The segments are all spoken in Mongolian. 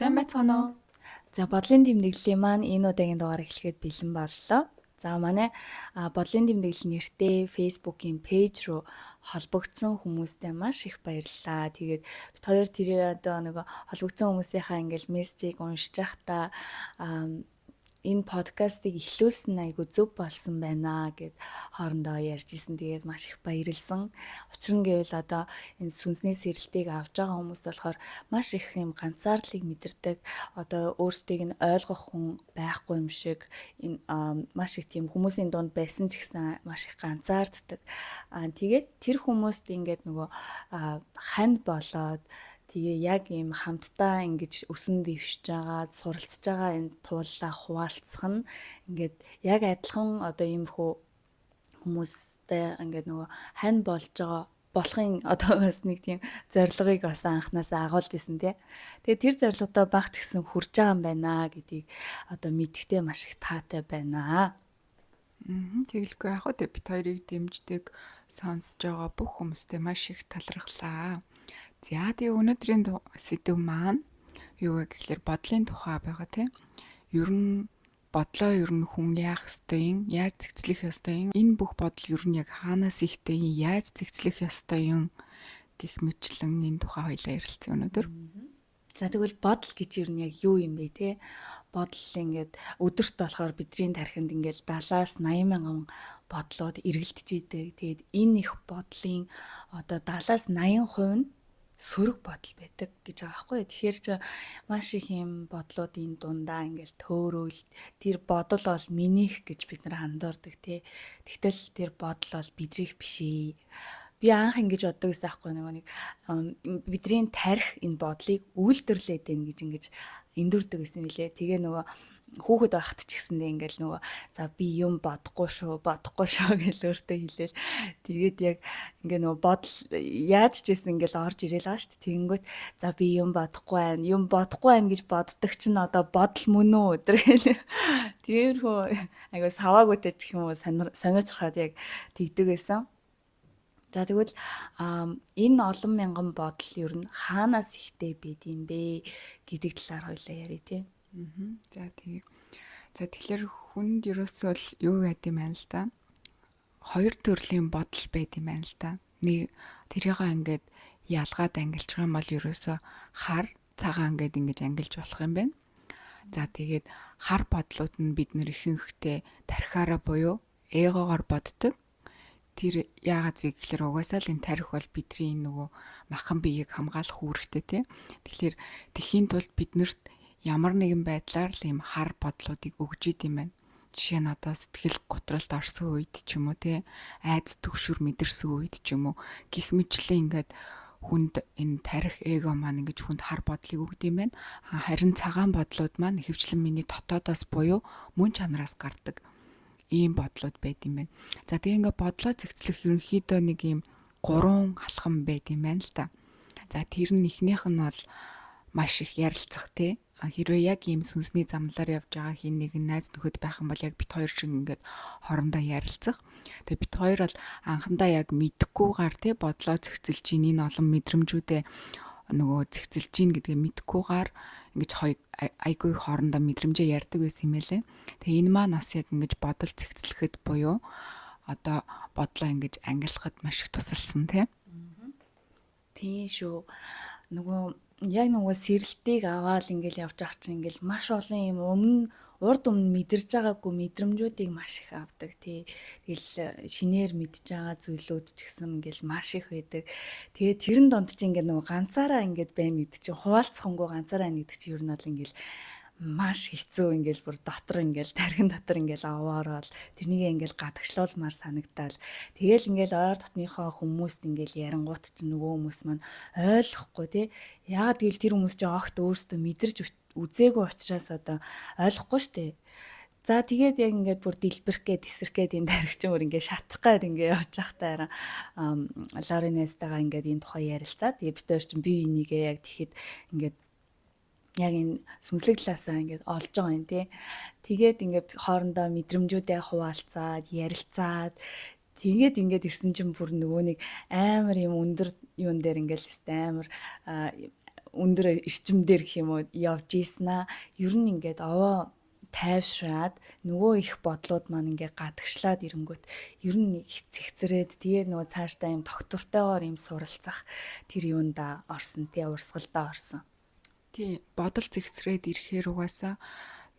Сайн байцгаана уу? За, бодлын тэмдэглэлийн маань энэ удаагийн дугаар эхлэхэд бэлэн боллоо. За, манай бодлын тэмдэглэл нэртэй Facebook-ийн пэйж рүү холбогдсон хүмүүстээ маш их баярлалаа. Тэгээд бид хоёр тэр одоо нөгөө холбогдсон хүмүүсийнхаа ингээл мессежийг уншиж байхдаа энэ подкастыг эхлүүлсэн айгу зөв болсон байна гэд хоорондоо ярьж исэн. Тэгээд маш их баярлсан. Учир нь гэвэл одоо энэ сүнсний сэрэлтийг авж байгаа хүмүүс болохоор маш их юм ганцаардлыг мэдэрдэг. Одоо өөрсдийг нь ойлгох хүн байхгүй юм шиг, энэ маш их тийм хүмүүсийн дунд байсан ч гэсэн маш их ганцаарддаг. Тэгээд тэр хүмүүст ингээд нөгөө ханд болоод, тэгээ яг ийм хамтдаа ингэж өсөн дэвшиж байгаа, суралцж байгаа энэ тууллаа хуваалцах нь ингээд яг адилхан одоо иймэрхүү хүмүүстэй ингээд нөгөө хань болж байгаа болохын одоо бас нэг тийм зорилгыг бас анханасаа агуулж исэн, тий. Тэгээ тэр зорилгодоо баг ч гэсэн хүрж байгаа юм байна гэдгийг одоо мэдхдээ маш их таатай байна. Тэгэлгүй яах вэ? Бид хоёрыг дэмждэг, сонсож байгаа бүх хүмүүстээ маш их талархлаа. За, тэгээ өнөөдрийн сэдэв маань юу вэ гэхлээр бодлын тухай байгаа, тийм. Ер нь бодлоо ер нь хүн яах ёстой юм, яаж зэгцлэх ёстой юм, энэ бүх бодол ер нь яг хаанаас ихтэй юм, яаж зэгцлэх ёстой юм гэх мэтчлэн энэ тухай хоёлаа ярилцсан өнөөдөр. За, тэгвэл бодол гэж ер нь яг юу юм бэ, те? Бодол ингээд өдөрт болохоор бидний тархинд ингээд 70-аас 80 мянган бодлууд эргэлдэж идэг. Тэгээд энэ их бодлын одоо 70-аас 80% нь сөрөг бодол байдаг гэж байгаа байхгүй. Тэгэхээр чи маш их юм бодлуудын дундаа ингээл төөрөөл, тэр бодол бол минийх гэж бид нар андуурдаг, тий. Тэгтэл тэр бодол бол бидрих биш ээ. Би анх ингэж боддог гэсэн аахгүй, нөгөө нэг бидний тарих энэ бодлыг үйлдвэрлээд байна гэж ингэж эндүрдэг гэсэн мөлий. Тэгээ нөгөө хүүхэд байхад ч гэсэндээ ингээл нөгөө за би юм бодохгүй шүү, бодохгүй шүү гэж өөртөө хэлээл. Тэгээд яг ингээ нөгөө бодол яаж ч гэсэн ингээл орж ирээл байгаа шүү дээ. Тэгэнгүүт за би юм бодохгүй байна, юм бодохгүй байна гэж боддог чинь одоо бодол мөн үү өдр гэл. Тиймэрхүү айгу саваагүйтэй ч юм уу, сониучрахад яг тэгдэг байсан. За, тэгвэл энэ олон мянган бодол ер нь хаанаас ихтэй байд юм бэ гэдэг талаар хоёлаа ярья, тий. За, тэгээ. За, тэгэхээр хүнд ерөөсөө л юу байд юм байна л да. Хоёр төрлийн бодол байд юм байна л да. Нэг тэрийг ингээд ялгаад ангилчих юм бол ерөөсөө хар, цагаан гээд ингэж ангилж болох юм байна. За, тэгээд хар бодлууд нь бид нэр ихэнхдээ тархиараа буюу эгогоор боддог. Тэр яагаад вэ гэхлээр угаасаа л энэ тарих бол бидний нөгөө махан биеийг хамгаалах үүрэгтэй, тий. Тэгэхээр тэхийн тулд биднэрт ямар нэгэн байдлаар л ийм хар бодлуудыг өгж идэм байна. Жишээ нь одоо сэтгэл готролд орсон үед ч юм уу, те, айц түгшүр мэдэрсэн үед ч юм уу, гих мэтлэн ингээд хүнд энэ тарих, эго маань ингэж хүнд хар бодлыг өгд юм байна. Харин цагаан бодлууд маань ихэвчлэн миний дотоодоос буюу мөн чанараас гардаг ийм бодлууд байд юм байна. За, тэгээ ингээ бодлоо зэгцлэх ерөнхийдөө нэг ийм гурван алхам байд юм байна л та. За, тэр нь эхнийх нь бол маш их ярилцах, те. Хэрвээ яг ийм сүнсний замлаар явж байгаа хин нэгэн найз нөхөд байх юм бол яг бит хоёр шиг ингээд хоорондоо ярилцах. Тэгээ бит хоёр бол анхандаа яг мэдхгүйгээр, те, бодлоо зэгцэлж ийн, энэ олон мэдрэмжүүдээ нөгөө зэгцэлж ийн гэдгээ мэдхгүйгээр ингэж хоёр айгүй хоорондоо мэдрэмжээ ярьдаг байсан юм байлээ. Тэгээ энэ маань бас яг ингэж бодол зэгцлэхэд буюу одоо бодлоо ингэж ангилахад маш их тусалсан, те. Тийм шүү. Нөгөө яг нөгөө сэрэлтийг аваад ингээл явж байгаа чинь ингээл маш олон юм өмнө урд өмнө мэдэрж байгаагүй мэдрэмжүүдийг маш их авдаг, тий. Тэгэл шинээр мэдж байгаа зүйлүүд ч гэсэн ингээл маш их байдаг. Тэгээд тэрэн донд чинь ингээд нөгөө ганцаараа ингээд байна гэдэг чинь, хуваалцахангүй ганцаараа байна гэдэг чинь ер нь бол ингээл маш хэцүү, ингээл бүр дотор ингээл тархин дотор ингээл аваарал тэрнийг ингээл гадагшлуулмаар санагдаал. Тэгэл ингээл ойр дотныхоо хүмүүст ингээл ярангуут чинь нөгөө хүмүүс маань ойлгохгүй, тий. Яагаад гэвэл тэр хүмүүс чинь огт өөрсдөө мэдэрч үзээгүй учраас одоо ойлгохгүй штэ. За, тэгээд яг ингээд бүр дэлбэрх гээд тесрэх гээд энэ тархи чинь бүр ингээд шатах гээд ингээд явж байхдаа Лоренестайгаа ингээд энэ тухай ярилцаа. Тэгээд бид хоёр чинь бие бинийгээ яг тэгэхэд ингээд яг энэ сүнслэг талаасаа ингээд олж байгаа юм, тий. Тэгээд ингээд хоорондоо мэдрэмжүүдээ хуваалцаад, ярилцаад, тэгээд ингээд ирсэн чинь бүр нөгөө нэг амар юм өндөр юун дээр ингээд л амар өндөр эрчимдэр гэх юм уу явж ийсэн аа. Ер нь ингээд овоо тайвшраад нөгөө их бодлууд маань ингээ гадагшлаад ирэнгүүт ер нь цэгцрээд тэгээ нөгөө цаашдаа юм тогтвортойгоор юм суралцах тэр юунда орсон тий, урсгалдаа орсон. Тий, бодол цэгцрээд ирэхээр угаасаа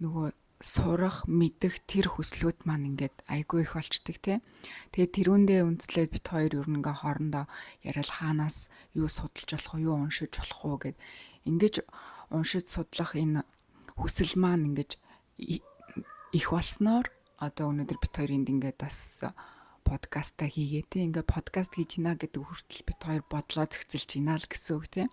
нөгөө сурах, мэдэх тэр хүслүүд маань ингээд айгүй их болчдөг тий. Тэгээд тэрүүндээ үндэслээд бит хоёр ер нь ингээ хоорондоо яриад хаанаас юу судалж болох уу, юу уншиж болох уу гэд ингэж уншиж судлах энэ хүсэл маань ингэж их болсноор одоо өнөөдөр бит хоёр энд ингээд бас подкаста хийгээ тий. Ингээ подкаст хийж гинэ гэдэг хүртэл бит хоёр бодлоо зохицолж гинэ л гэсэн үг тий.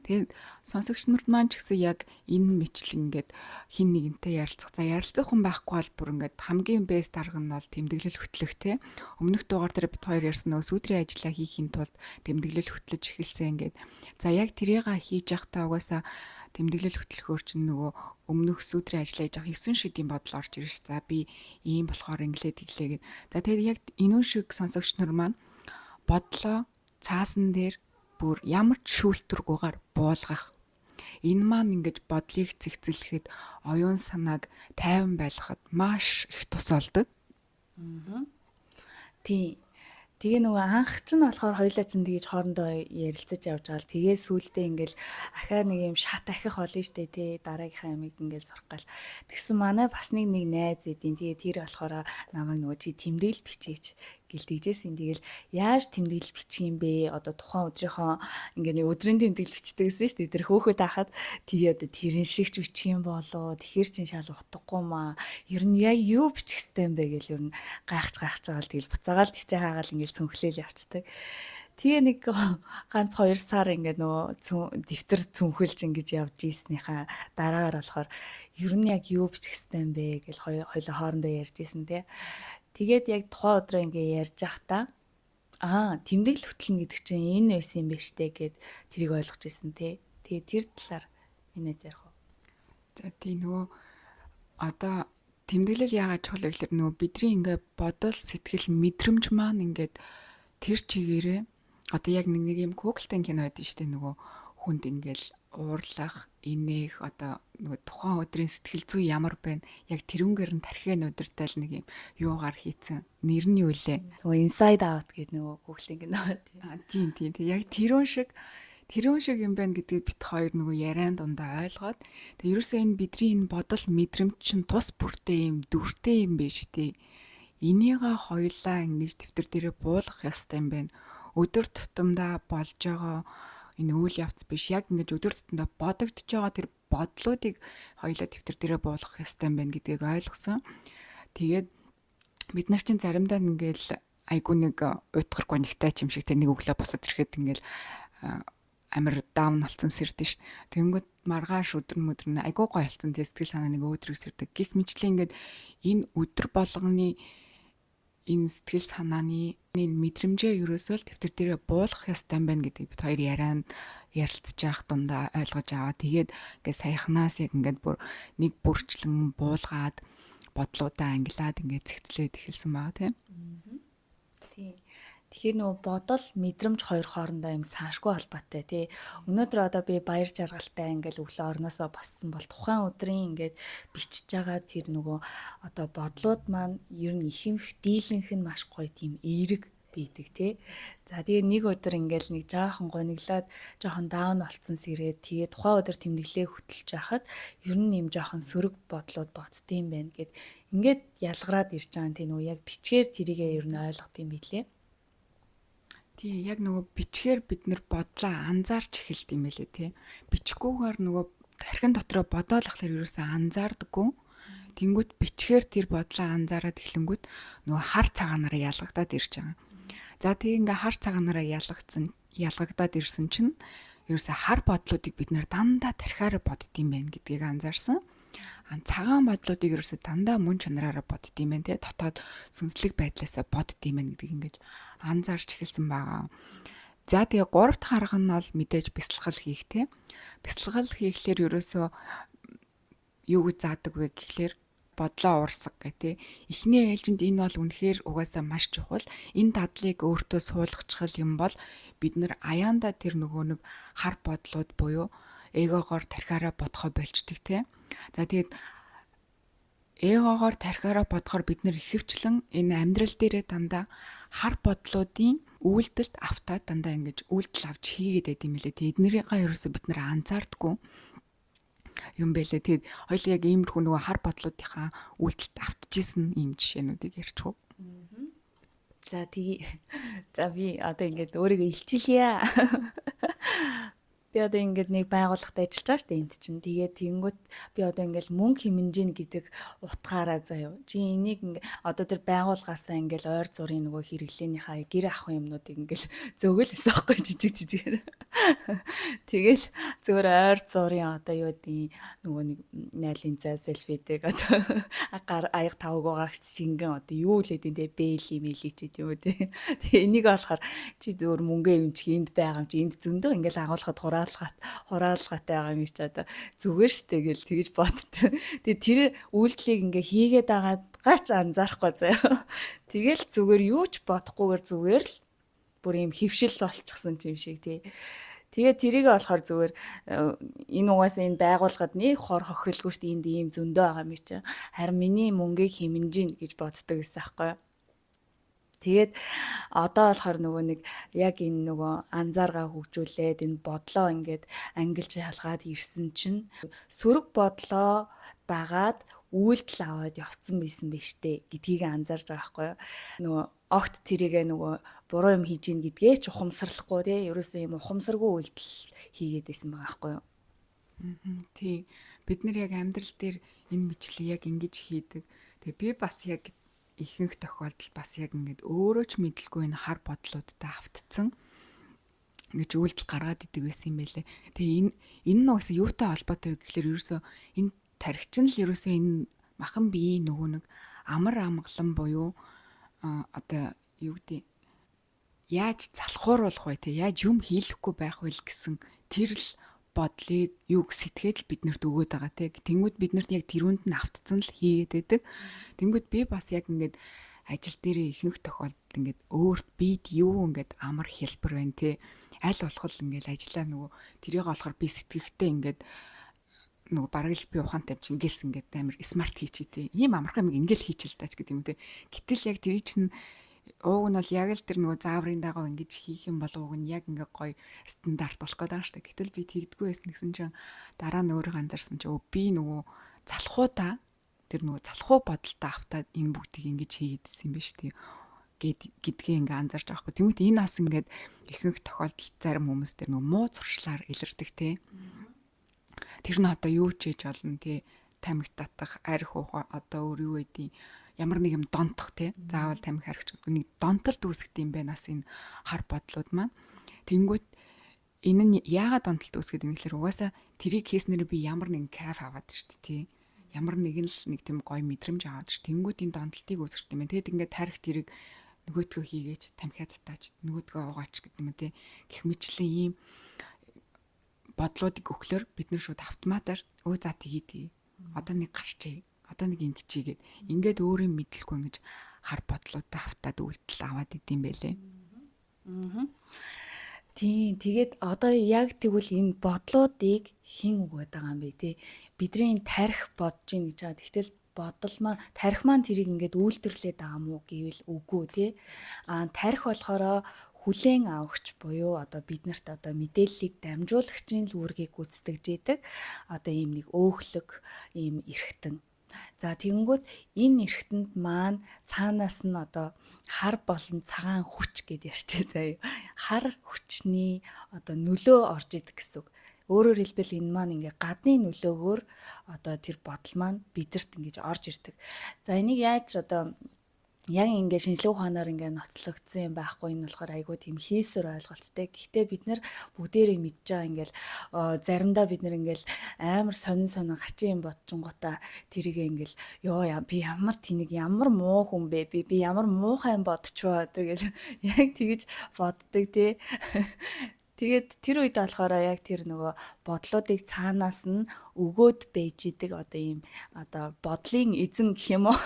Тэгээд сонсогч нарт маань ч гэсэн яг энэ мэтлэн ингээд хин нэгэнтэй ярилцах. За, ярилцах хүн байхгүй бол бүр ингээд хамгийн best арга нь бол тэмдэглэл хөтлөх тий. Өмнөх дугаар дээр бит хоёр ярьсан нөгөө сүүтрийн ажлаа хийхийн тулд тэмдэглэл хөтлөж эхэлсэн ингээд. За, яг тэрийг хийж явахдаа угаасаа тэмдэглэл хөтлөхөөр чинь нөгөө өмнөх сүүтрийн ажлаа хийж явах 9 шидийн бодол орж ирж ш. За, би ийм болохоор инглээ тэглээ гэд. За, тэгээд яг энүүн шиг сонсогч нар маань бодлоо цаасан дээр бүр ямар ч шүүлтүргүйгээр буулгах. Энэ маань ингэж бодлыг зэгцэлэхэд, оюун санааг тайван байлгахад маш их тус болдог. Тийм. Тэгээ нөгөө анх ч нь болохоор хоёлаа чинь тэгэж хоорондоо ярилцаж явж байгаа л тэгээ сүулдэ ингээл ахаа нэг юм шат ахих болно штэ тий, дараагийнхаа ямиг ингээл сурах гал. Тэгсэн манай бас нэг нэг найз эдийн, тэгээ тэр болохоор намайг нөгөө чи тэмдэглэл бичээч гэлдэгжсэн. Тэгэл яаж тэмдэглэл бичих юм бэ? Одоо тухайн өдрийнхөө ингээ нэг өдрийн тэмдэглэл бичдэг гэсэн шүү дээ. Тэр хөөхөд ахад тэгээ одоо тэрэн шиг ч бичих юм болоо. Тэгэхэр чин шал утгагүй маа. Ер нь яг юу бичих хэвтэй юм бэ гэл ер нь гайхаж гайхаж байгаа л тэгэл буцаагаал дэвтрээ хаагаал ингээл цүнхлээл явцдаг. Тэгээ нэг ганц 2 сар ингээ нөгөө дэвтэр цүнхэлж ингэж явж ийснийхаа дараагаар болохоор ер нь яг юу бичих хэвтэй юм бэ гэл хоёлоо хоорондоо ярьж исэн тий. Тэгээд яг тухайн өдрөө ингээ ярьж байхдаа аа, тэмдэглэл хөтлөнө гэдэг чинь энэ байсан юм байна штэ гэд тэрийг ойлгож исэн тий. Тэгээд тэр талаар минь ярих уу? За, тий, нөгөө одоо тэмдэглэл яагаад чухал вэ гэхээр нөгөө бидний ингээ бодол, сэтгэл, мэдрэмж маань ингээд тэр чигээрээ одоо яг нэг нэг юм Google-тэй кино байдаг штэ, нөгөө хүнд ингээл уурлах, инээх, одоо нөгөө тухайн өдрийн сэтгэл зүй ямар байна? Яг тэрүүнгээр нь тархиа удирдал нэг юм юугаар хийцэн. Нэр нь юу лээ? Нөгөө Inside Out гэдэг нөгөө Google-ийн кино. Аа, тийм тийм тийм. Яг тэрүүн шиг тэрүүн шиг юм байна гэдгийг бит хоёр нөгөө яриан дундаа ойлгоод, тэгээ ерөөсөө энэ бидний энэ бодол мэдрэмж чинь тус бүртэй юм дүртэй юм биш тий. Энийгээ хоёлаа ингэж дэвтэр дээрээ буулгах ёстой юм байна. Өдөр тутамдаа болж байгаа энэ үйл явц биш, яг ингэж өдөр тутамдаа бодогдож байгаа тэр бодлуудыг хоёлаа дэвтэр дээрээ буулгах ёстой юм байна гэдгийг ойлгосон. Тэгээд бид нар чинь заримдаа ингээл айгу нэг уйтгаргүй нэгтай ч юм шиг те, нэг өглөө босоод ирэхэд ингээл амар down болсон сэрдэн ш. Тэнгүүд маргааш өдөр мөдөр нь айгу гоё болсон те, сэтгэл санаа нэг өөдрөг сэрдэг. Гэх мэтлээ ингээд энэ өдөр болгоны энэ сэтгэл санааны энэ мэдрэмжээ ерөөсөө л дэвтэр дээрээ буулгах ёстой юм байна гэдгийг бид хоёр яриан ярилцж явах дундаа ойлгож аваа. Тэгээд ингээд саяхнаас яг ингээд бүр нэг бүрчлэн буулгаад бодлуудаа ангилаад ингээд зэгцлээд эхэлсэн байгаа тийм. Тийм. Тэгэхээр нөгөө бодол, мэдрэмж хоёр хоорондоо юм саашгүй холбоотой тий. Өнөөдөр одоо би баяр жаргалтай ингээл өглөө орноосоо боссон бол тухайн өдрийн ингээд бичиж байгаа тэр нөгөө одоо бодлууд маань ер нь ихэнх дийлэнх нь маш гоё тийм эерэг байдаг тий. За, тэгээ нэг өдөр ингээл нэг жоохон гониглоод жоохон down болцсон сэрээд тэгээ тухайн өдөр тэмдэглээ хөтөлж байхад ер нь юм жоохон сөрөг бодлууд боддсон юм байна гэд ингээд ялгараад ирж байгаа юм тий. Нөгөө яг бичгээр тэрийгээ ер нь ойлгох юм билээ. Тий, яг нөгөө бичгээр бид нэр бодлоо анзаарч эхэлт юм байлээ тий. Бичгүүгээр нөгөө тархин дотроо бодоол ахлаар ерөөсөө анзаардаггүй. Тэнгүүт бичгээр тэр бодлоо анзаараад эхлэнгүүт нөгөө хар цагаанаараа ялгагдаад ирж байгаа. За, тэгээ ингээ хар цагаанаараа ялгагдаад ирсэн чинь ерөөсөө хар бодлуудыг бид нэр дандаа тархиараа бодд юм байна гэдгийг анзаарсан. А цагаан бодлуудыг ерөөсөө дандаа мөн чанараараа бодд юм байна те. Дотоод сүнслэг байдлаасаа бодд юм байна гэдгийг ингэж анзаарч эхэлсэн байгаа. За, тэгээ гурав дахь арга нь бол мэдээж бясалгал хийх те. Бясалгал хийхлээр ерөөсөө юу гэж заадаг вэ гэхлээр бодлоо уурсаг гэх те. Эхний ээлжинд энэ бол үнэхээр угаасаа маш чухал. Энэ дадлыг өөртөө суулгачих юм бол бид нар аяанда тэр нөгөө нэг хар бодлууд буюу Эгогоор тархиараа бодхоо болчдөг те. За, тэгээд эгогоор тархиараа бодохоор бид нэр ихэвчлэн энэ амьдрал дээрээ дандаа хар бодлуудын үйлдэлд автаад дандаа ингэж үйлдэл авч хийгээд байд юм лээ. Тэгээд эднэрийгээ ерөөсөө бид нэр анзаардаггүй юм бэлээ. Тэгээд хоёул яг иймэрхүү нөгөө хар бодлуудынхаа үйлдэлд автчихсэн ийм жишээнүүдийг ярьчих уу? За, тэгье. За, би одоо ингээд өөрийгөө илчилье. Би одоо ингээд нэг байгууллагад ажиллаж байгаа шүү дээ энд чинь. Тэгээд тэгэнгүүт би одоо ингээд мөнгө хэмнэж гэдэг утгаараа заяа. Чи энийг ингээ одоо тэр байгуулгаасаа ингээд ойр зургийн нөгөө хэрэглээнийхаа гэр авах юмнуудыг ингээд зөөгөл эсэ байхгүй жижиг жижигээр. Тэгэл зүгээр ойр зургийн одоо юу гэдэг нөгөө нэг найлын зай селфидэг одоо гар аяг тавг байгаа шингэн одоо юу л гэдэг те бэли мэли ч гэдэг юм уу те. Тэгээ энийг болохоор чи зүгээр мөнгө юмчих энд байгаа юм чи энд зөндөө ингээл агуулхад хураалгатай байгаа юм чи одоо зүгээр штэ гэл тэгэж боддог. Тэгээ тэр үйлдэлийг ингээ хийгээд байгаагаа ч анзаарахгүй заяа. Тэгэл зүгээр юу ч бодохгүйгээр зүгээр л бүр юм хөвшил болчихсон юм шиг тий. Тэгээ тэрийг болохоор зүгээр энэ угаасаа энэ байгууллагад нэг хор хохирлгүй шүү дээ, энд ийм зөндөө байгаа юм чи. Харин миний мөнгийг хэмнэж гин гэж боддог гэсэн аахгүй юу. Тэгээд одоо болохоор нөгөө нэг яг энэ нөгөө анзааргаа хөгжүүлээд энэ бодлоо ингээд ангилж ялгаад ирсэн чинь сөрөг бодлоо дагаад үйлдэл аваад явцсан байсан биш үү гэдгийг анзаарч байгаа байхгүй юу. Нөгөө огт тэрийгэ нөгөө буруу юм хийж ийн гэдгээ ч ухамсарлахгүй тий, ерөөсөө юм ухамсаргүй үйлдэл хийгээд байсан байгаа байхгүй юу. Тий. Бид нар яг амьдрал дээр энэ мэтлийг яг ингэж хийдэг. Тэгээ би бас яг ихэнх тохиолдолд бас яг ингэж өөрөө ч мэдлгүй энэ хар бодлуудтай автцсан ингэж үйлдэл гаргаад идэг байсан юм байлээ. Тэгээ энэ нь угсаа юутай холбоотой вэ гэхлээр ерөөсөө энэ тархичин л ерөөсөө энэ махан биеийн нөгөө нэг амар амгалан буюу одоо юу гэдэг яаж залхууруулах вэ те, яаж юм хийлэхгүй байх вэ гэсэн тэр л бодлыг юг сэтгээд л биднэрт өгөөд байгаа те. Тэнгүүд биднэрт яг тэрүүнд нь автцсан л хийгээд байдаг. Тэнгүүд би бас яг ингээд ажил дээрээ ихэнх тохиолдолд ингээд өөрт бид юу ингээд амар хэлбэр байна те. Аль болох л ингээд ажиллаа нөгөө тэрийг болохоор би сэтгэхтэй ингээд нөгөө бараг л би ухаантай юм чи ингээл ингээд амар смарт хийчи те. Ийм амархан юм ингээл хийчихэл таач гэдэг юм те. Гэтэл яг тэр чинь ууг нь бол яг л тэр нөгөө зааврын дагуу ингэж хийх юм бол ууг нь яг ингээ гоё стандарт болох гээд байгаа шүү дээ. Гэтэл би тэгдэггүй байсан гэсэн чинь дараа нь өөрийгөө анзаарсан чинь өө би нөгөө залхуудаа тэр нөгөө залхуу бодолтой автаад энэ бүгдийг ингэж хийгээдсэн юм биш тий гэдгийг ингээ анзаарч байгаа хгүй. Тэмүүт энэ бас ингээд ихэнх тохиолдолд зарим хүмүүс тэр нөгөө муу зуршлаар илэрдэг тий. Тэр нь одоо юу ч хийж болно тий. Тамхи татах, арх уух, одоо өөр юу гэдгийг ямар нэг юм донтох тий. Заавал тамхи архич гэдэг нэг донтолт үүсгэх юм байна бас энэ хар бодлууд маань. Тэнгүүт энэ нь яагаад донтолт үүсгэдэг юм гэхээр угаасаа тэрийг хийснээр би ямар нэгэн кайф аваад шүү дээ тий. Ямар нэгэн л нэг тийм гоё мэдрэмж аваад ш. Тэнгүүт энэ донтолтыг үүсгэх юм байна. Тэгэд ингээд тарих тэрийг нөгөөдгөө хийгээч, тамхиад татаач, нөгөөдгөө уугаач гэдэг юм тий. Гэх мэтлэн ийм бодлуудыг өглөөр бид нар шууд автоматар өө за тгий тгий. Одоо нэг гарчээ, одоо нэг ингэчийгээд ингээд өөрийн мэдлгүй ингэж хар бодлуудаа автаад үйлдэл аваад идэм байлээ. Аа. Тийм, тэгээд одоо яг тэгвэл энэ бодлуудыг хэн өгөөд байгаа юм бэ те? Бидний тарих бодож ийн гэж байгаа. Тэгтэл бодол маань тарих маань тэрийг ингээд үйлдвэрлээд байгаа мó гэвэл үгүй те. Аа, тарих болохоор хүлээн авахч буюу одоо биднэрт одоо мэдээллийг дамжуулагчийн л үүргийг гүйцэтгэж идэг. Одоо ийм нэг өөхлөг ийм эрхтэн. За, тэгэнгүүт энэ эрхтэнд маань цаанаас нь одоо хар болон цагаан хүч гэд ярьчээ заяа. Хар хүчний одоо нөлөө орж идэг гэсэн үг. Өөрөөр хэлбэл энэ маань ингээ гадны нөлөөгөөр одоо тэр бодол маань бидэрт ингэж орж ирдэг. За, энийг яаж одоо яг ингээ шинжлэх ухаанаар ингээ ноцлогдсон юм байхгүй, энэ болохоор айгүй тийм хийсвэр ойлголттой. Гэхдээ бид нэр бүгдээрээ мэдж байгаа, ингээл заримдаа бид нэр ингээл амар сонин сонин хачин юм бодчингуудаа тэрийг ингээл ёо би ямар тэнэг, ямар муу хүн бэ, би ямар муухай юм бодчихвоо тэгэл яг тэгэж боддог тий. Тэгээд тэр үед болохоор яг тэр нөгөө бодлуудыг цаанаас нь өгөөд байж идэг одоо ийм одоо бодлын эзэн гэх юм уу.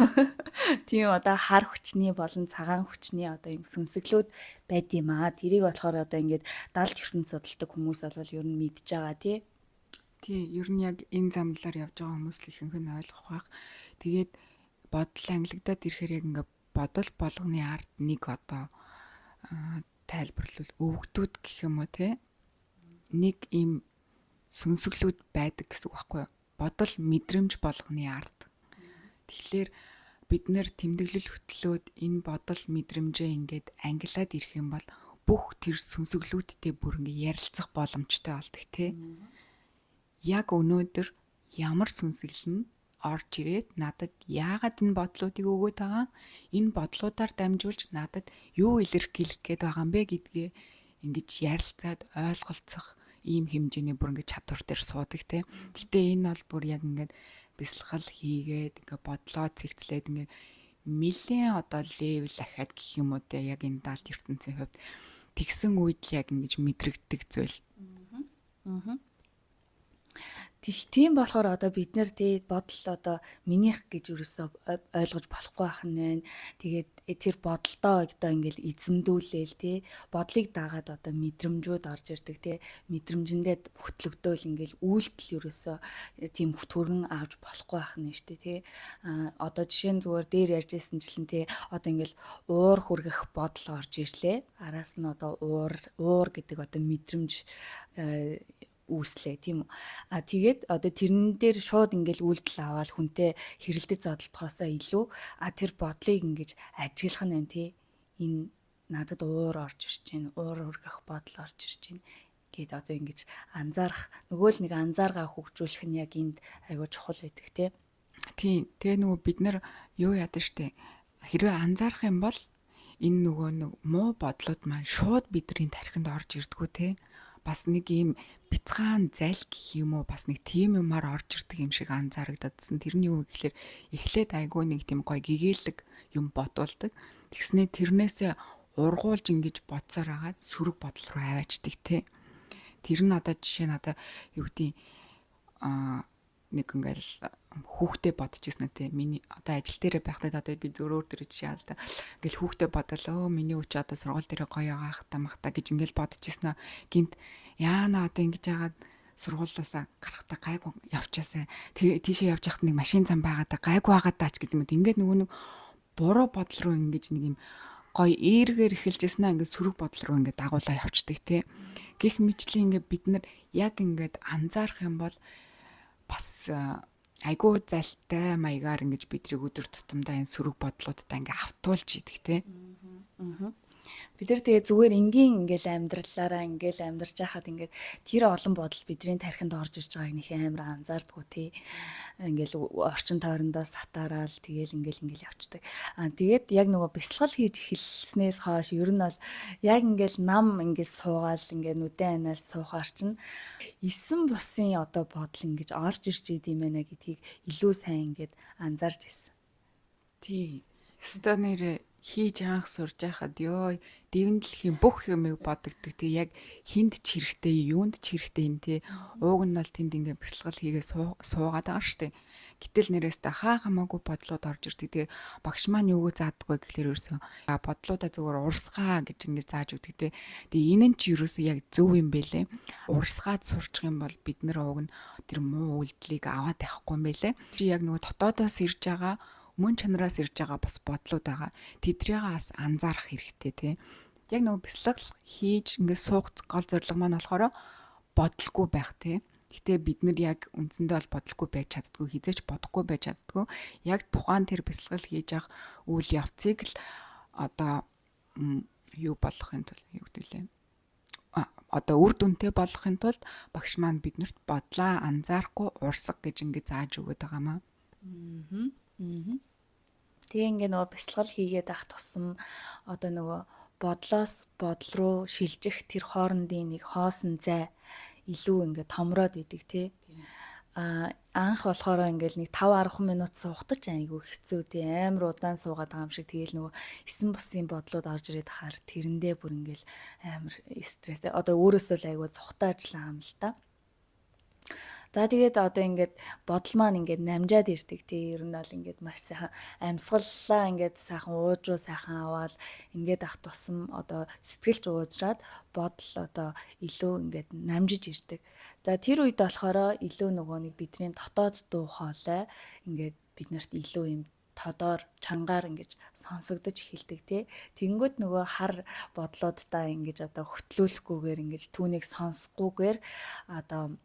Тийм, одоо хар хүчний болон цагаан хүчний одоо ийм сүнсэглүүд байд юм аа. Тэрийг болохоор одоо ингээд далд ертөнц судалдаг хүмүүс бол ер нь мэдж байгаа тий. Тий, ер нь яг энэ замлаар явж байгаа хүмүүс л ихэнх нь ойлгох байх. Тэгээд бодол ангилагдаад ирэхээр яг ингээ бодол болгоны ард нэг одоо тайлбарлавал өвгдүүд гэх юм уу те нэг ийм сүнсэглүүд байдаг гэсэн үг байхгүй юу? Бодол мэдрэмж болгоны ард. Тэгэхээр бид нэр тэмдэглэл хөтлөөд энэ бодол мэдрэмжээ ингээд ангилаад ирэх юм бол бүх тэр сүнсэглүүдтэй бүр ингээд ярилцах боломжтой болдог те. Яг өнөөдөр ямар сүнсэглэл нь орж ирээд надад яагаад энэ бодлуудыг өгөөд байгаа, энэ бодлуудаар дамжуулж надад юу илэрхийлэх гээд байгаа юм бэ гэдгээ ингэж ярилцаад ойлголцох ийм хэмжээний бүр ингэж чадвар дээр суудаг те. Гэтэ энэ бол бүр яг ингээд бясалгал хийгээд ингээ бодлоо цэгцлээд ингээ нэлээд одоо level ахаад гэх юм уу те, яг энэ даалт ертөнцийн хувьд тэгсэн үед л яг ингэж мэдрэгддэг зүйл. Тийм болохоор одоо бид нэр тий бодол одоо минийх гэж юусоо ойлгож болохгүй байх нь байна. Тэгээд тэр бодолдоо одоо ингээл эзэмдүүлээл тий бодлыг дагаад одоо мэдрэмжүүд орж ирдэг тий мэдрэмжэндээ хөтлөгдөөл ингээл үйлдэл юусоо тийм түргэн авч болохгүй байх нь шүү дээ тий. А одоо жишээ нь зүгээр дээр ярьж ирсэнчлэн тий одоо ингээл уур хүргэх бодол орж ирлээ. Араас нь одоо уур гэдэг одоо мэдрэмж үүслээ тийм үү. А тэгээд одоо тэрэн дээр шууд ингээл үйлдэл аваад хүнтэй хэрэлдэж зодолдохоосоо илүү тэр бодлыг ингэж ажиглах нь байна тий. Энэ надад уур орж ирж байна. Уур өргөх бодол орж ирж байна гэд одоо ингэж анзаарах нөгөө л нэг анзааргаа хөгжүүлэх нь яг энд айгуу чухал байдаг тий. Тийм. Тэгээ нөгөө бид нар юу яадаг штэ. Хэрвээ анзаарах юм бол энэ нөгөө нэг муу бодлууд маань шууд бидний тархинд орж ирдгүү те. Бас нэг ийм бяцхан зал гэх юм уу, бас нэг тийм юмар орж ирдэг юм шиг анзаарагдадсан. Тэр нь юу гэхлээр эхлээд айгүй нэг тийм гой гэгээлэг юм бодуулдаг. Тэгснээ тэрнээсээ ургуулж ингэж бодсоор агаад сөрөг бодол руу аваачдаг те. Тэр нь одоо жишээ нь одоо юу гэдгийг нэг ингээл хүүхдээ бодож ирсэн те. Миний одоо ажил дээрээ байхдаа одоо би зөөр өөр жишээ ал та. Ингээл хүүхдээ бодол өө миний үуч одоо сургууль дээрээ гоё байгаа хта махта гэж ингээл бодож ирсэн. Гинт яана одоо ингэж яагаад сургуулиасаа гарахдаа гайгүй явчаасай. Тэр тийшээ явж байхад нэг машин зам байгаа да гайгүй байгаа даач гэдэг юм. Ингээд нөгөө нэг буруу бодол руу ингэж нэг юм гоё эргээр эхэлж ирсэн аа ингээд сөрөг бодол руу ингээд дагуулаа явцдаг те. Гэх мэтлийн ингээд бид нар яг ингээд анзаарах юм бол бас айгүй залтай маягаар ингэж бидрийг өдөр тутамдаа энэ сөрөг бодлуудтай ингээ автуулж идэг те. Бид нар тэгээ зүгээр энгийн ингээл амьдралаараа ингээл амьдарч байхад ингээд тэр олон бодол бидний тархинд орж ирж байгааг нөх амар анзаардгүү тий. Ингээл орчин тойрондоо сатаараал тэгээл ингээл ингээл явцдаг. Аа тэгээд яг нөгөө бясалгал хийж эхэлснээс хойш ер нь бол яг ингээл нам ингээд суугаал ингээд нүдэн анаал суухаар чинь эсэн бусын одоо бодол ингэж орж ирж идэм байна гэдгийг илүү сайн ингээд анзаарч ирсэн. Тий. Ёстой нэрээ хийж анх сурж байхад ёо дэвэн дэлхийн бүх юмыг бодогддог. Тэг яг хинд ч хэрэгтэй, юунд ч хэрэгтэй юм те. Ууг нь бол тэнд ингээ бясалгал хийгээ суугаад байгаа штэ. Гэтэл нэрээс та хаа хамаагүй бодлууд орж ирдэг. Тэгээ багш маань юуг заадаггүй гэхлээр ерөөсөө бодлуудаа зүгээр урсгаа гэж ингээ зааж өгдөг те. Тэгээ энэ нь ч ерөөсөө яг зөв юм бэлээ. Урсгаад сурчих юм бол бид нар ууг нь тэр муу үйлдэлийг аваад явахгүй юм бэлээ. Чи яг нөгөө дотоодоос ирж байгаа мөн чанараас ирж байгаа бас бодлууд байгаа. Тэдрийг бас анзаарах хэрэгтэй тий. Яг нөгөө бясалгал хийж ингээд суух гол зорилго маань болохоор бодлогүй байх тий. Гэтэ бид нар яг үндсэндээ бол бодлогүй байж чаддгүй, хизээч бодохгүй байж чаддгүй. Яг тухайн тэр бясалгал хийж явах үйл явцыг л одоо юу болгохын тулд юу гэдэг лээ одоо үр дүнтэй болгохын тулд багш маань биднэрт бодлаа анзаарахгүй урсга гэж ингэ зааж өгöd байгаа маа. Тэгээ ингээ нөгөө бясалгал хийгээд ах тусам одоо нөгөө бодлоос бодол руу шилжих тэр хоорондын нэг хоосон зай илүү ингээ томроод идэг тий. А анх болохоор ингээл нэг 5 10 минут суухтаж айгүй хэцүү тий, амар удаан суугаад байгаа юм шиг. Тэгээл нөгөө эсэн бусын бодлууд орж ирээд хахаар тэрэндээ бүр ингээл амар стресс. Одоо өөрөөсөө л айгүй зүхтаажлаа юм л та. За, тэгээд одоо ингээд бодол маань ингээд намжаад ирдэг тий. Ер нь бол ингээд маш сайхан амьсгаллаа, ингээд сайхан уужуу сайхан аваад ингээд ах тусам одоо сэтгэлч уужраад бодол одоо илүү ингээд намжиж ирдэг. За, тэр үед болохоор илүү нөгөө нэг бидний дотоод дуу хоолой ингээд бид нарт илүү юм тодоор чангаар ингэж сонсогдож эхэлдэг тий. Тэнгүүд нөгөө хар бодлуудаа ингэж одоо хөтлүүлэхгүйгээр, ингэж түүнийг сонсохгүйгээр одоо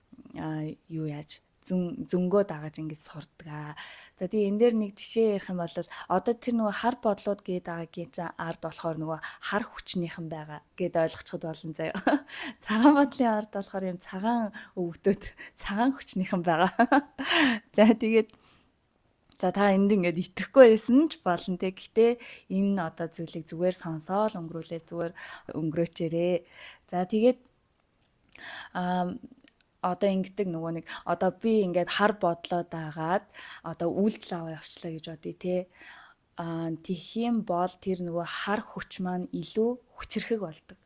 юу яаж зөн зөнгөө дагаж ингэж сурдаг аа. За, тэгээ энэ дээр нэг жишээ ярих юм бол одоо тэр нөгөө хар бодлууд гээд байгаагийн чинь ард болохоор нөгөө хар хүчнийхэн байгаа гэд ойлгочиход болно заяа. Цагаан бодлын ард болохоор юм цагаан өвгдөд цагаан хүчнийхэн байгаа. За, тэгээд за, та энд ингээд итгэхгүй байсан ч болно те. Гэхдээ энэ одоо зүйлийг зүгээр сонсоол өнгөрүүлээ, зүгээр өнгөрөөчээрээ. За, тэгээд одоо ингэдэг нөгөө нэг одоо би ингээд хар бодлоо дагаад одоо үйлдэл аваа явчлаа гэж бодъё те. Тэгэх юм бол тэр нөгөө хар хүч маань илүү хүчрхэг болдог.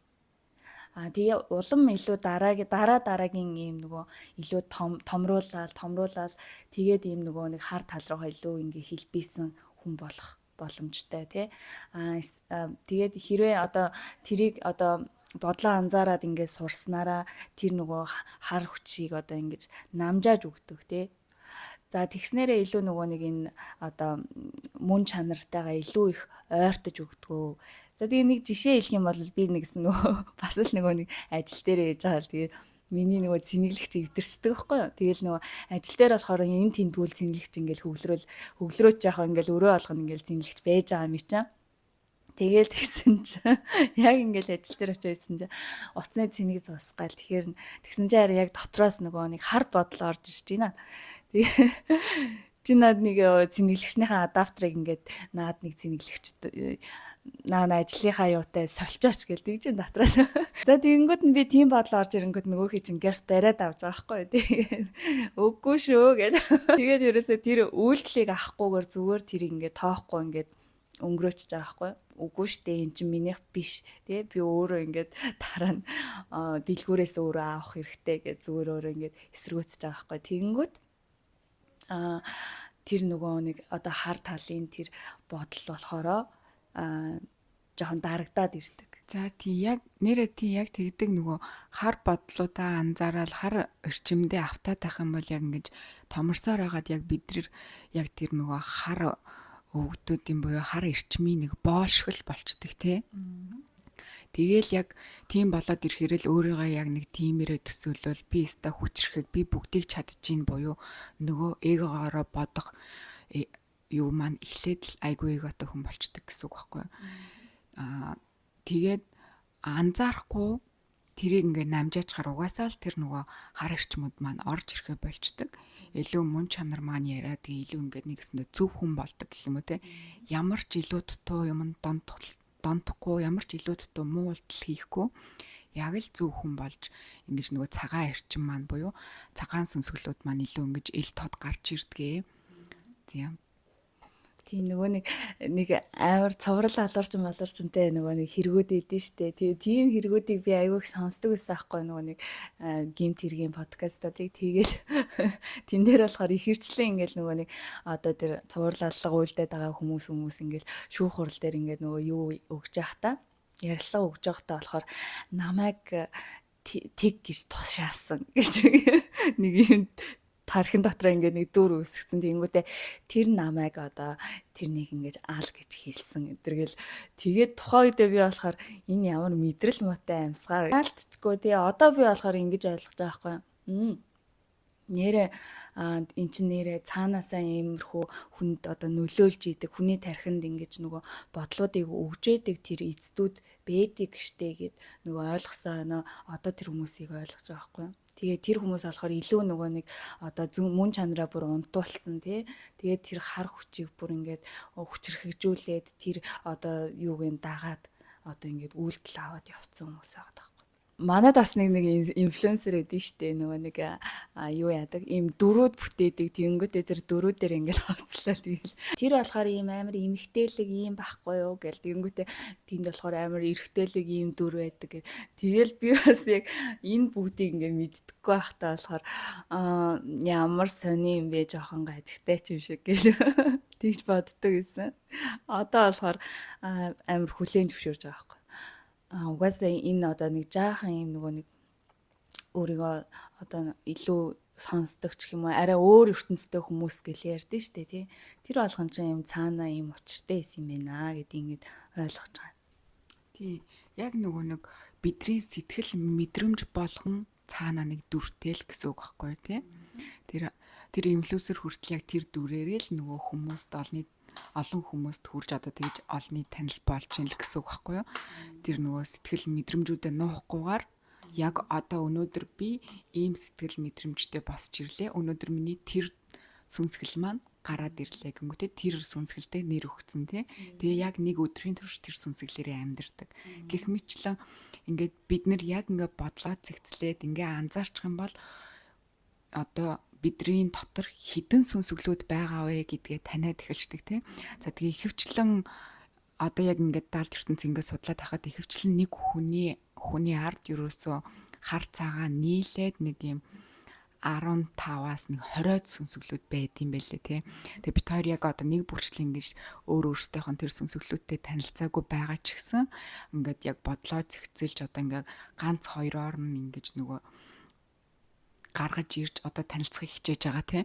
Тэгээ улам илүү дараагийн дараа дараагийн ийм нөгөө илүү том томруулаад томруулаад тэгээд ийм нөгөө нэг хар тал руугаа илүү ингээ хилбийсэн хүн болох боломжтой тий. Тэгээд хэрвээ одоо тэрийг одоо бодлоо анзаараад ингээд сурснараа тэр нөгөө хар хүчийг одоо ингэж намжааж өгдөг тий. За, тэгснээрээ илүү нөгөө нэг энэ одоо мөн чанартайгаа илүү их ойртож өгдгөө. За, тэгээ нэг жишээ хэлэх юм бол би нэгсэн нөгөө бас л нөгөө нэг ажил дээр яж байгаа л тэгээ миний нөгөө цэнэглэгч эвдэрчдэг байхгүй юу. Тэгэл нөгөө ажил дээр болохоор энэ тентгүүл цэнэглэгч ингээл хөглөрөөл хөглөрөөч яхаа ингээл өрөө болгоно ингээл цэнэглэгч байж байгаа юм чинь. Тэгэл тэгсэн чинь яг ингээл ажил дээр очиж байсан чинь утасны цэнийг зуусгаал. Тэгэхээр тэгсэн чинь харин яг дотроос нөгөө нэг хар бодол орж ирж байна. Тэгээ чи над нэг цэнэглэгчнийхээ адаптерыг ингээд наад нэг цэнэглэгч наа ажлынхаа юутай сольчооч гэл тэгж ин дотроос. За, тэгэнгүүт нь би тийм бодол орж ирэнгүүт нөгөөхий чинь гэрс бариад авч байгаа байхгүй юу. Тэгээд үггүй шүү гэд. Тэгээд ерөөсөө тэр үйлдэлийг авахгүйгээр зүгээр тэрийг ингээд тоохгүй ингээд өнгөрөөчж байгаа байхгүй юу. Үгүй штэ, эн чинь минийх биш тий, би өөрөө ингээд дараа нь дэлгүүрээс өөрөө авах хэрэгтэй гэж зүгээр өөрөө ингээд эсэргүүцэж байгаа байхгүй. Тэгэнгүүт тэр нөгөө нэг одоо хар талын тэр бодол болохоро жоохон дарагдаад ирдэг. За, тий, яг нэрээ тий, яг тэгдэг. Нөгөө хар бодлуудаа анзаараад хар эрчимдээ автаад байх юм бол яг ингэж томорсоор байгаад яг бид нар яг тэр нөгөө хар өвгдүүдийн буюу хар эрчмийн нэг боолшгол болчдөг те. Тэгээл яг тийм болоод ирэхээр л өөрийгөө яг нэг тиймэрээ төсөөлөл би өста хүчрэхэг, би бүгдийг чадчихээн буюу нөгөө эгогоороо бодох юу маань эхлээд л айгүй эготой хүн болчдөг гэсэн үг байхгүй юу. Тэгээд анзаарахгүй тэрийг ингээ намжаачаар угаасаа л тэр нөгөө хар эрчмүүд маань орж ирэхэ болчдөг. Илүү мөн чанар маань яриад тэгээ илүү ингээд нэгсэндээ зөв хүн болдог гэх юм уу те. Ямар ч илүү дутуу юм донтохгүй, ямар ч илүү дутуу муу үйлдэл хийхгүй яг л зөв хүн болж ингэж нөгөө цагаан эрчим маань буюу цагаан сүнсгэлүүд маань илүү ингэж ил тод гарч ирдгээ. Тийм. Тийм, нөгөө нэг нэг амар цоврал алуурчин малуурчинтай нөгөө нэг хэрэгүүд идэв штэ. Тэгээ тийм хэрэгүүдийг би айгүй их сонсдог байсан аахгүй, нөгөө нэг гимт хэргийн подкастуудыг. Тэгэл тэн дээр болохоор их хвчлэн ингээл нөгөө нэг одоо тэр цуврал аллага үйлдээд байгаа хүмүүс ингээл шүүх хурал дээр ингээд нөгөө юу өгж явах та ярилцлага өгж явахдаа болохоор намайг тэг гэж тушаасан гэж нэг юм тархин дотор ингээд нэг дүр үүсгэсэн. Тэнгүүтээ тэр намайг одоо тэрнийг ингэж аал гэж хэлсэн эдэргэл. Тэгээд тухайн үедээ би болохоор энэ ямар мэдрэл муутай амьсгаа. Яалтчгүй тий, одоо би болохоор ингэж ойлгож байгаа байхгүй. Нэрэ эн чин нэрэ цаанаасаа иймэрхүү хүнд одоо нөлөөлж идэг, хүний тархинд ингэж нөгөө бодлуудыг өгж идэг тэр эздүүд бэдэг штэ гэд нөгөө ойлгосоо нөө одоо тэр хүмүүсийг ойлгож байгаа байхгүй юу. Тэгээ тэр хүмүүс болохоор илүү нөгөө нэг одоо мөн чанараа бүр унтуулсан тий. Тэгээд тэр хар хүчийг бүр ингээд хүчрхэгжүүлээд тэр одоо юуг нь дагаад одоо ингээд үйлдэл аваад явцсан хүмүүс байгаа байхгүй. Манад бас нэг инфлюенсер өгдөн штэ, нөгөө нэг юу яадаг, ийм дөрүүд бүтээдэг, тэгэнгүүтээ тэр дөрүүдээр ингээл хувцлаа. Тэгэл тэр болохоор ийм амар эмэгтэйлэг ийм байхгүй юу гэл, тэгэнгүүтээ тэнд болохоор амар эрэгтэйлэг ийм дүр байдаг гэл. Тэгэл би бас яг энэ бүгдийг ингээ мэддэггүй байхдаа болохоор ямар сони юм бэ, жоохон гажигтай ч юм шиг гэл тэгж боддог гэсэн. Одоо болохоор амар хүлээн зөвшөөрж байгаа байхгүй. Угаасаа энэ одоо нэг жаахан юм нөгөө нэг өөрийгөө одоо илүү сонсдог ч юм уу, арай өөр ертөнцтэй хүмүүс гэл ярьдэн штэ, тий. Тэр болгон чинь юм цаанаа юм учиртай байсан юм байна гэдгийг ингэж ойлгож байгаа. Тий. Яг нөгөө нэг бидний сэтгэл мэдрэмж болгон цаанаа нэг дүртэй л гэсэн үг байхгүй, тий. Тэр тэр инфлюенсер хүртэл яг тэр дүрээрээ л нөгөө хүмүүст олон хүмүүст хүрж одоо тэгж олонний танил болж ийн л гэсэн үг байхгүй юу? Тэр нөгөө сэтгэл мэдрэмжүүдэд нуухгүйгээр яг одоо өнөөдөр би ийм сэтгэл мэдрэмжтэй босч ирлээ. Өнөөдөр миний тэр сүнсгэл маань гараад ирлээ гингүүтээ тэр сүнсгэлдээ нэр өгцөн, тий. Тэгээ яг нэг өдрийн турш тэр сүнсгэлээрээ амьдардаг. Гэх мэтлэн ингээд бид нар яг ингээд бодлоо зэгцлээд ингээ анзаарчих юм бол одоо бидний дотор хідэн сүнсгэлүүд байгаа вэ гэдгээ таниад эхэлждэг, тий. За, тэгээ ихэвчлэн одоо яг ингээд даалт ертөнц ингээд судлаад байхад ихэвчлэн нэг хүний ард ерөөсөө хар цагаан нийлээд нэг юм 15-аас нэг 20-од сүнсгэлүүд байд юм байлээ, тий. Тэгээ бид хоёр яг одоо нэг бүрчлэн ингэж өөр өөрсдийнх нь тэр сүнсгэлүүдтэй танилцаагүй байгаа ч гэсэн ингээд яг бодлоо зэгцэлж одоо ингээд ганц хоёроор нь ингэж нөгөө гаргаж ирж одоо танилцахыг хичээж байгаа, тий.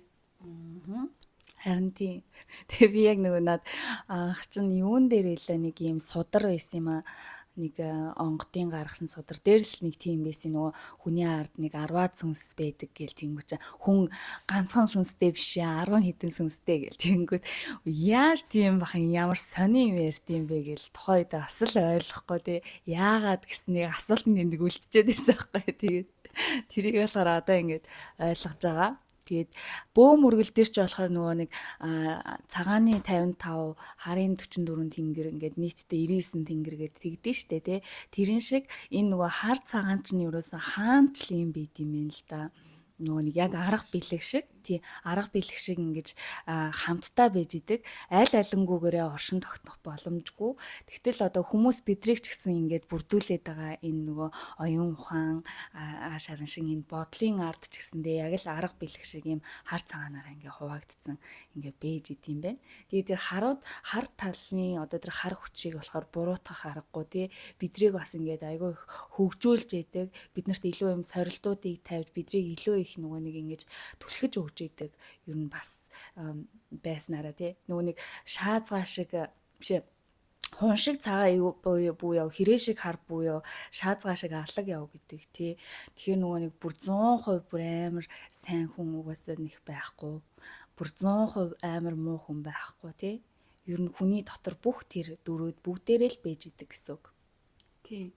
Харин тийм. Тэгээ би яг нөгөө над анх чинь юун дээр илээ нэг юм судар байсан юм аа. Нэг онгодын гаргасан судар дээр л нэг тийм байсан, нөгөө хүний ард нэг 10-аад сүнс байдаг гэл, тэнгуү чинь хүн ганцхан сүнстэй биш 10 хэдэн сүнстэй гэл, тэнгүүт яаж тийм бахан, ямар сони юм ярьд юм бэ гэл тухайн үед бас л ойлгохгүй, тий, яагаад гэснийг асуултанд тэндэг үлдчихэд байсан байхгүй. Тэгээд тэрийг болохоор одоо ингэж ойлгож байгаа. Тэгээд бөөм үргэл дээр ч болохоор нөгөө нэг цагааны 55, харын 44 тэнгэр ингээд нийтдээ 99 тэнгэр гээд тэгдэж штэ, тий. Тэрэн шиг энэ нөгөө хар цагаан чинь ерөөсөн хаанч л юм байд юм л да. Нөгөө нэг яг арга бэлэг шиг, тий, арга бэлэг шиг ингэж хамтдаа байж идэг, аль алингүүгээрээ оршин тогтнох боломжгүй. Тэгтэл одоо хүмүүс бидрийг ч гэсэн ингээд бүрдүүлээд байгаа энэ нөгөө оюун ухаан, ааш харан шиг энэ бодлын ард ч гэсэндээ яг л арга бэлэг шиг юм хар цагаанаараа ингээд хуваагдсан ингээд бэж идэм байх. Тэгээд тэр харууд хар талын одоо тэр хар хүчийг болохоор буруутгах аргагүй, тий, бидрийг бас ингээд айгүй их хөгжүүлж яадаг, биднэрт илүү юм сорилтуудыг тавьж, бидрийг илүү их нөгөө нэг ингэж түлхэж өгч идэг ер нь бас байснараа, тий, нөгөө нэг шаазгаа шиг биш, хун шиг цагаан бүү яв, хэрээ шиг хар бүү яв, шаазгаа шиг алаг яв гэдэг, тий. Тэгэхээр нөгөө нэг бүр 100% бүр амар сайн хүн угаасаа нэх байхгүй, бүр 100% амар муу хүн байхгүй, тий. Ер нь хүний дотор бүх тэр дөрүүд бүгдээрээ л байж идэг гэсэн үг. Тий,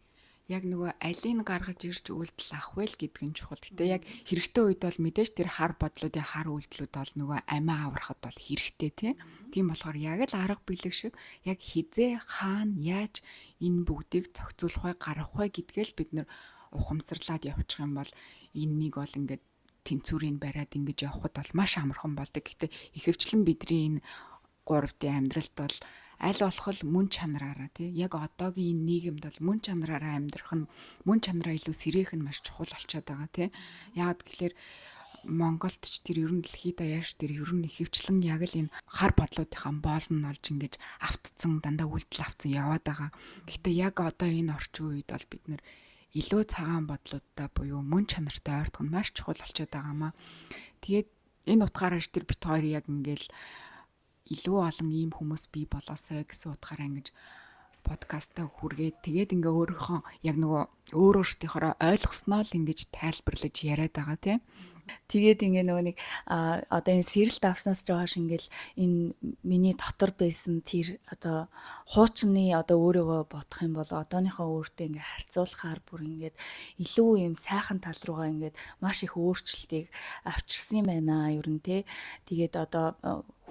яг нөгөө алийг гаргаж ирж үйлдэл авах вэ л гэдг нь чухал. Гэтэ яг хэрэгтэй үед бол мэдээж тэр хар бодлуудын хар үйлдэлүүд бол нөгөө амиа аврахад бол хэрэгтэй, тий. Тийм болохоор яг л арга бэлэг шиг яг хизээ хаана яаж энэ бүгдийг зохицуулах вэ, гаргах вэ гэдгээл бид нэр ухамсарлаад явчих юм бол энэнийг бол ингээд тэнцвэрийг бариад ингэж явхад бол маш амархан болдог. Гэтэ ихэвчлэн бидний энэ 3D амьдралд бол аль болох л мөн чанараараа, тий, яг одоогийн энэ нийгэмд бол мөн чанараараа амьдрах нь, мөн чанараа илүү сэрээх нь маш чухал болчиход байгаа, тий. Яагаад гэхээр Монголд ч тэр ер нь дэлхийд даяарч тэр ер нь ихэвчлэн яг л энэ хар бодлуудынхаа боол нь олж ингэж автцсан, дандаа үйлдэл автсан яваад байгаа. Гэхдээ яг одоо энэ орчин үед бол бид нэр илүү цагаан бодлуудтай буюу мөн чанартай ойртох нь маш чухал болчиход байгаамаа. Тэгээд энэ утгаараа тэр бит хоёр яг ингээл илүү олон ийм хүмүүс бий болоосой гэсэн утгаараа ингэж подкастаа хүргээд, тэгээд ингээ өөрийнхөө яг нөгөө өөр өөртөөхөөрөө ойлгосноо л ингэж тайлбарлаж яриад байгаа, тийм. Тэгээд ингээ нөгөө нэг одоо энэ сэрэлт авснаас ч хойш ингээл энэ миний дотор байсан тэр одоо хуучны одоо өөрийгөө бодох юм бол одооныхоо өөртөө ингээ харьцуулахаар бүр ингээд илүү юм сайхан тал руугаа ингээд маш их өөрчлөлтийг авчирсан юм байна ер нь, те. Тэгээд одоо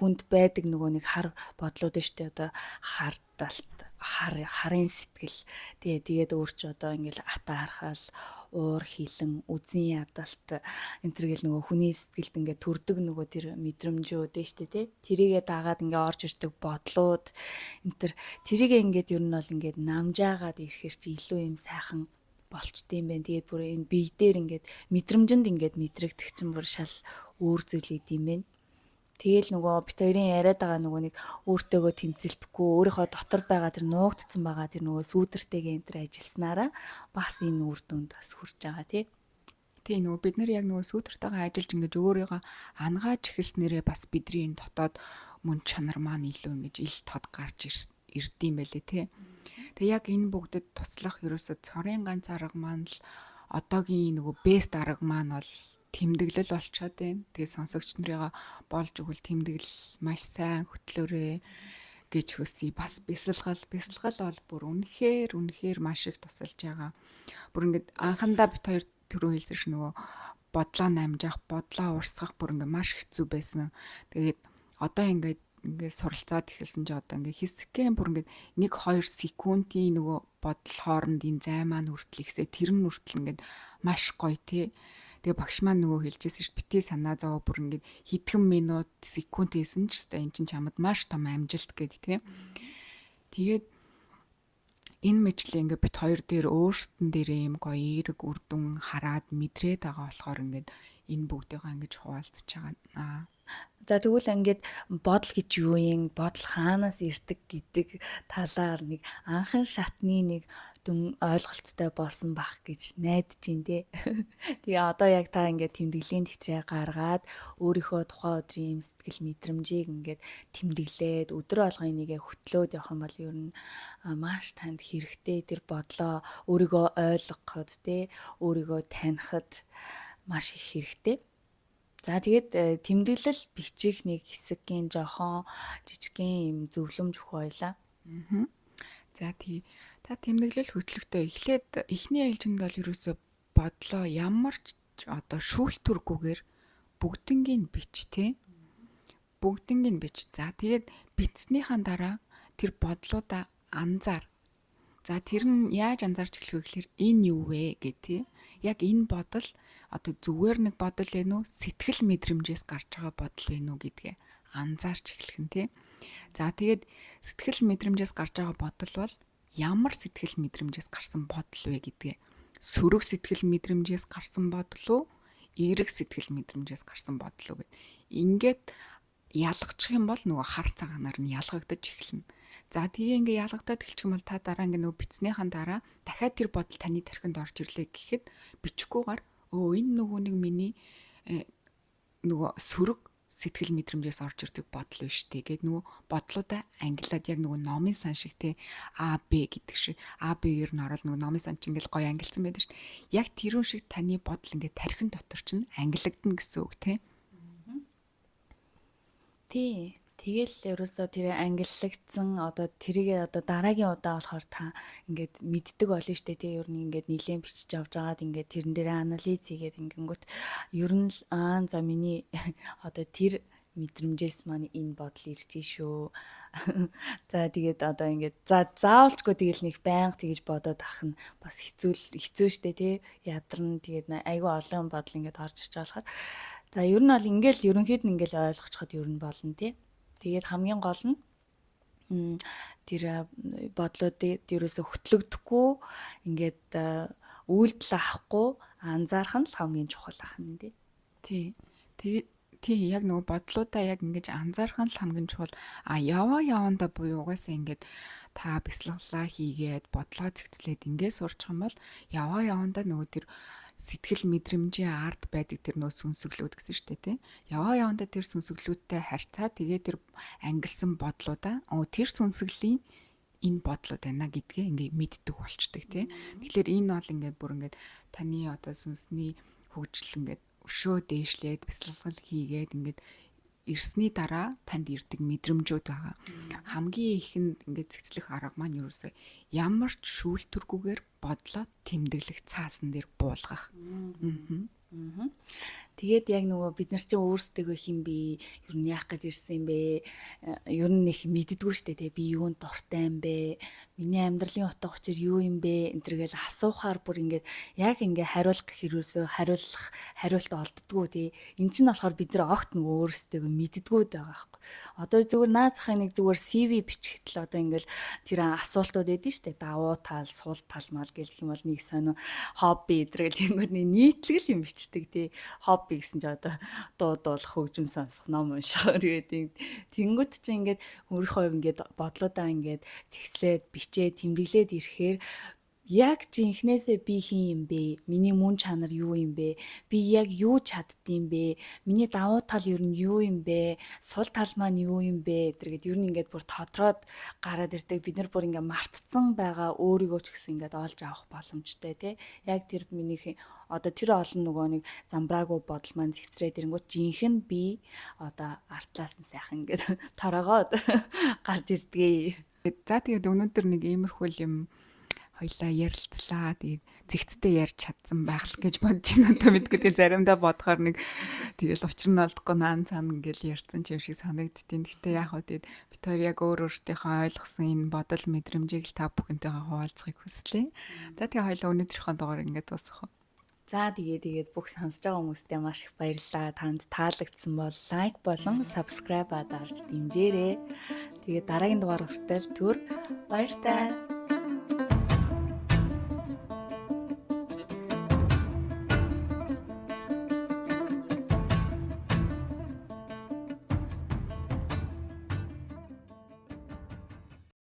хүнд байдаг нөгөө нэг хар бодлууд нь штэ, одоо хардалт, харын сэтгэл тэгээд өөр чи одоо ингээл атаархал, уур хилэн, үзэн ядалт энэ төр гэл нөгөө хүний сэтгэлд ингээд төрдөг нөгөө тэр мэдрэмжүүд ээ штэ тий. Тэрийгээ дагаад ингээ орж ирдэг бодлууд энэ төр тэрийгээ ингээд ер нь бол ингээд намжаагаад ирэхэр чи илүү юм сайхан болчтой юм байна. Тэгээд бүр энэ бие дээр ингээд мэдрэмжэнд ингээд мэдрэгдэх чинь бүр шал өөр зүйл идэм байх. Тэгээл нөгөө бит хоёрын яриад байгаа нөгөө нэг өөртөөгөө тэмцэлдэхгүй өөрийнхөө дотор байгаа тэр нуугдсан байгаа тэр нөгөө сүүдэртэйгээ энэ төр ажилласнараа бас энэ үр дүнд бас хүрч байгаа тий. Тий, нөгөө бид нар яг нөгөө сүүдэртэйгээ ажиллаж ингэж өөрийгөө ангааж эхэлснээрээ бас бидний энэ дотоод мөн чанар маань илүү ингэж ил тод гарч ирдэм байлээ тий. Тэгээ яг энэ бүгдэд туслах ерөөсө цорын ганц арга маань л одоогийн нөгөө бест арга маань бол тэмдэглэл болчоод байна. Тэгээ сонсогч нарыгаа болж өгвөл тэмдэглэл маш сайн хөтлөөрэй гэж хүсье. Бас бясалгал бол бүр үнэхээр маш их тусалж байгаа. Бүр ингээд анхандаа бит хоёр түрүү хэлсэн ш нөгөө бодлоо намжаах, бодлоо урсгах бүр ингээд маш хэцүү байсан. Тэгээд одоо ингээд суралцаад эхэлсэн чи одоо ингээд хэсэгхэн бүр ингээд 1 2 секундын нөгөө бодол хоорондын зай маань хүртэл ихсээ тэр нь хүртэл ингээд маш гоё тий. Тэгээ багш маань нөгөө хэлжсэн шүү дээ. Бити санаа зовоо бүр ингээд хэдхэн минут секунд хийсэн ч гэсэн эн чинь чамд маш том амжилт гэд тий. Тэгээд энэ мэтлээ ингээд бит хоёр дээр өөрсдөн дээрээ юм гоё эерэг үр дүн хараад мэдрээд байгаа болохоор ингээд энэ бүгдийгаа ингэж хуваалцаж байгаа. За тэгвэл ингээд бодол гэж юу юм, бодол хаанаас ирдэг гэдэг талаар нэг анхан шатны нэг дүн ойлголттой болсон бах гэж найдаж байна те. Тэгээ одоо яг та ингээд тэмдэглэлийн дэвтрээ гаргаад өөрийнхөө тухайн өдрийн юм сэтгэл мэдрэмжийг ингээд тэмдэглээд өдөр болгон энийгээ хөтлөөд явах юм бол ер нь маш танд хэрэгтэй тэр бодлоо өөрийгөө ойлгоход те, өөрийгөө танихад маш их хэрэгтэй. За тэгээд тэмдэглэл бичих нэг хэсгийн жохон жижигхэн юм зөвлөмж өгөх байлаа. За тий. Та тэмдэглэл хөтлөхдөө эхлээд эхний ээлжинд бол ерөөсөө бодлоо ямар ч одоо шүүлтүргүүгээр бүгднгийн бич тий. Бүгднгийн бич. За тэгээд бичснийхаа дараа тэр бодлуудаа анзаар. За тэр нь яаж анзаарч эхлэх вэ гэхээр энэ юу вэ гэх тий. Яг энэ бодол одоо зүгээр нэг бодол вэ нү, сэтгэл мэдрэмжээс гарч байгаа бодол вэ нү гэдгээ анзаарч эхлэх нь тий. За тэгээд сэтгэл мэдрэмжээс гарч байгаа бодол бол ямар сэтгэл мэдрэмжээс гарсан бодол вэ гэдгээ сөрөг сэтгэл мэдрэмжээс гарсан бодол уу, эерэг сэтгэл мэдрэмжээс гарсан бодол уу гэд. Ингээд ялгачих юм бол нөгөө хар цагаанаар нь ялгагдаж эхэлнэ. За тэгээ ингээ ялгагдаад эхэлчих юм бол та дараа ингээ нөгөө бичснийхэн дараа дахиад тэр бодол таны тархинд орж ирлээ гэхэд бичихгүйгээр энэ нөгөө нэг миний нөгөө сөрөг сэтгэл мэдрэмжээс орж ирдэг бодол биш үү гэд нөгөө бодлуудаа ангилаад яг нөгөө номын сан шиг те А Б гэдэг шиг А Б-ээр нь ороод нөгөө номын сан чинь ингээл гоё ангилсан байдаг шүү дээ. Яг тэрүүн шиг таны бодол ингээд тархин дотор чинь ангилагдана гэсэн үг те. Тий. Тэгэл ерөөсөө тэр ангиллагдсан одоо тэрийг одоо дараагийн удаа болохоор та ингээд мэддэг болно штэ тий. Ер нь ингээд нилээн бичиж авч агаад ингээд тэрэн дээр анализ хийгээд ингэнгүүт ер нь л аа за миний одоо тэр мэдрэмжээс маань энэ бодол ирж шүү. За тэгээд одоо ингээд за заавалчгүй тэгэл нэг байнга тэгэж бодоод ах нь бас хэцүү штэ тий. Ядарна тэгээд айгүй олон бодол ингээд орж ирж байгаа болохоор за ер нь бол ингээл ерөнхийд нь ингээл ойлгочиход ер нь болно тий. Тэгээд хамгийн гол нь тэр бодлуудыг ерөөсө хөтлөгдөхгүй ингээд үйлдэл авахгүй анзаарах нь л хамгийн чухал ах нь тий. Тий. Тий яг нөгөө бодлуудаа яг ингэж анзаарах нь л хамгийн чухал. А яваа явандаа буюу угаасаа ингээд та бясалгалаа хийгээд бодлоо зэгцлээд ингээд сурчих юм бол яваа явандаа нөгөө тэр сэтгэл мэдрэмжийн ард байдаг тэр нөө сүнсэглүүд гэсэн шүү дээ тий. Яваа явандаа тэр сүнсэглүүдтэй харьцаа тэгээ тэр ангилсан бодлуудаа тэр сүнсэглэлийн энэ бодлууд байна гэдгээ ингээ мэддэг болчдөг тий. Тэгэхээр энэ бол ингээ бүр ингээ таны одоо сүнсний хөгжил ингээд өшөө дээшлээд бясалгал хийгээд ингээд ирсний дараа танд ирдэг мэдрэмжүүд байгаа. Хамгийн ихэнд ингээд цэгцлэх арга маань ерөөсөө ямар ч шүүлтүргүүгээр бодлоо тэмдэглэх цаасан дээр буулгах. Тэгээд яг нөгөө бид нар чинь өөрсдөө хэн бэ? Ер нь яах гэж ирсэн юм бэ? Ер нь их мэддэггүй штэ тий. Би юунд дуртай юм бэ? Миний амьдралын утга учир юу юм бэ? Энэ төр гэл асуухаар бүр ингээд яг ингээ хариулах гэх хэрөөсөө хариулах хариулт олддгоо тий. Эн чинь болохоор бид нар огт нөгөө өөрсдөө мэддэггүй байгаа байхгүй. Одоо зүгээр наа захын нэг зүгээр CV бичихтэл одоо ингээл тэр асуултууд өгдөн штэ. Давуу тал, сул тал мал гэх юм бол нэг сонио хобби эдэр гэл тэнгүүд нэг нийтлэг юм бичдэг тий. Хобби гэсэн чи одоо дуу дуулах, хөгжим сонсох, ном унших гэдэг. Тэнгүүд чи ингээд өөрийнхөө ингээд бодлоодаа ингээд зэгцлээд бичээд тэмдэглээд ирэхээр яг жинхнээсээ би хэн юм бэ? Миний мөн чанар юу юм бэ? Би яг юу чаддсан бэ? Миний давуу тал ер нь юу юм бэ? Сул тал маань юу юм бэ? Тэргээд ер нь ингээд бүр тодроод гараад ирдэг. Бид нар бүр ингээд мартцсан байгаа өөрийгөө ч гэсэн ингээд олж авах боломжтой тий. Яг тэр миний одоо тэр олон нөгөө нэг замбраагүй бодол маань зэгцрээд ирэнгүүт жинхэнэ би одоо артлаас нь сайхан ингээд тороогоод гарч ирдгээ. За, тэгээд өнөөдөр нэг иймэрхүү юм хоёлаа ярилцлаа. Тэгээд зэгцтэй ярьж чадсан байх л гэж бодож байна. Одоо мэдгүй, тэгээд заримдаа бодохоор нэг тэгэл учир нь олдохгүй наан цаана ингээл ярьсан ч юм шиг санагддیں۔ Гэхдээ яг хөө тэгээд бид хоёр яг өөр өөртөөхөө ойлгосон энэ бодол мэдрэмжийг л та бүхэнтэйгээ хуваалцахыг хүслээ. За, тэгээ хоёлаа өнөөдрийнхөө дугаар ингээд дуусгах уу? За, тэгээд бүх сонсож байгаа хүмүүстээ маш их баярлалаа. Танд таалагдсан бол like болон subscribe дарж дэмжээрэй. Тэгээд дараагийн дугаар хүртэл түр баяртай.